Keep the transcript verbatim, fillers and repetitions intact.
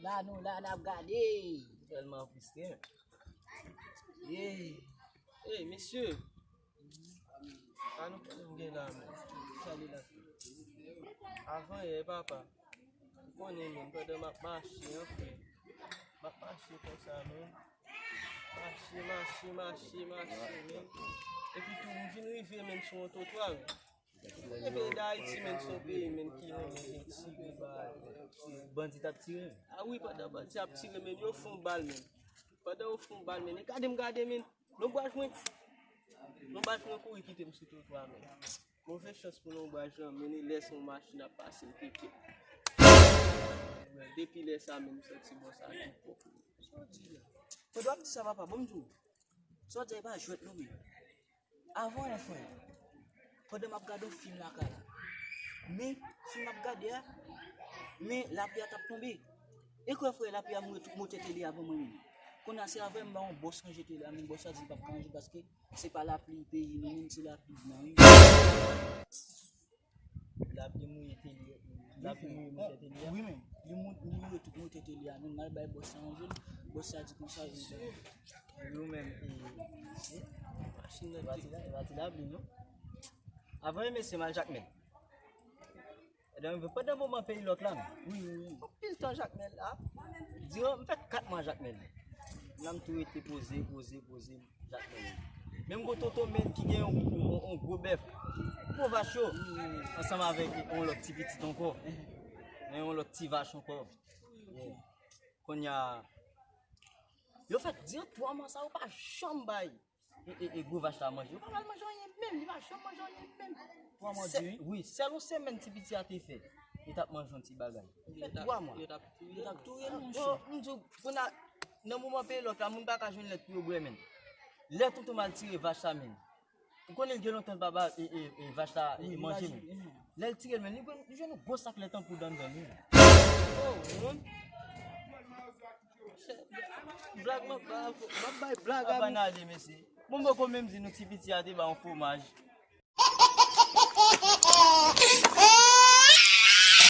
La nou la n ap gade. Tèlman fristre. Ey, ey, mesye. Sa nou pral gen la, men. Sa li la. Avan yè, papa. Ou konnen, men, pandan m ap mache, an frè. M ap mache konsa, men. Mache, mache, mache, mache, men. Epi tou, m vin rive, men, sou yon twotwa, men. E peyi Dayiti, men, se yon peyi, men, ki renmen gen tire bagay. Bandi t ap tire? A wi, pandan bandi ap tire, men, yo fè yon bal, men. Pandan yo fè yon bal, men, e gade m gade, men, lonbraj mwen, lonbraj mwen kouri kite m sou twotwa, men. Move chans pou lonbraj lan, men, e lè se yon machin ap pase, l pete. Depi lè sa, men, m santi bò sa tou pwòp. Sa w di la? Pandan w ap di sa, papa, bon, m di w. Sa w di a, e pa jwèt non, men. Avan yè, frè, pandan m ap gade yon fim lakay la, men fim m ap gade a, men lapli a t ap tonbe. E kwè, frè, lapli a mouye tout motè tele a ban mwen, men. Kounye a, se avè m ba yon bòs ranje tele a, men bòs la di l p ap ka ranje paske se pa lapli peyi nou, men se lapli blan, wi. Lapli mouye tele, lapli mouye motè tele a. Wi, men. Li mou-, li mouye tout motè tele a. Nou al bay bòs sa yon jou. Bòs sa di konsa, wi, ou menm, e, e, machin nan te, e pa ti lapli, non. Avan, mesye, m al Jakmèl. Edan, pandan moman peyi lòk la, men. Wi, wi, wi. Anpil tan Jakmèl la. Diran, m fè kat mwa Jakmèl. La m tou rete poze, poze, poze. Jakmèl. Menm gwo tonton men ki gen yon, yon, yon gwo bèf. Gwo vach yo. Ansanm avèk yon lòt ti pitit ankò. Men yon lòt ti vach ankò. Yeah. Kounye a, yo fèt di twa mwa sa yo pa janm bay e, e, e gwo vach la manje. Yo pa ba l manje anyen menm, li pa janm manje anyen menm. Twa mwa di, wi. Wi, sèl yon semèn ti piti a te fè. Li t ap manje yon ti bagay. Li fè twa mwa. Yo t ap touye l. Yo t ap touye l, monchè. Bon, m di w, kounye a, nan moman peyi lòk la, moun pa ka jwenn lèt pou yo bwè, menm. Lè tonton m al tire vach la, menm. Ou konnen l gen lontan l pa ba, e, e, e, vach la, e, manje, menm. Lè l tire l, menm, li jwenn, li jwenn yon gwo sak lèt an poud anndan l, menm. Oh, moun. Blag, m ap ba, m ap bay blag a. Apa n ale, mesye. Bon, m poko menm di nou ti piti a te ba yon fwomaj.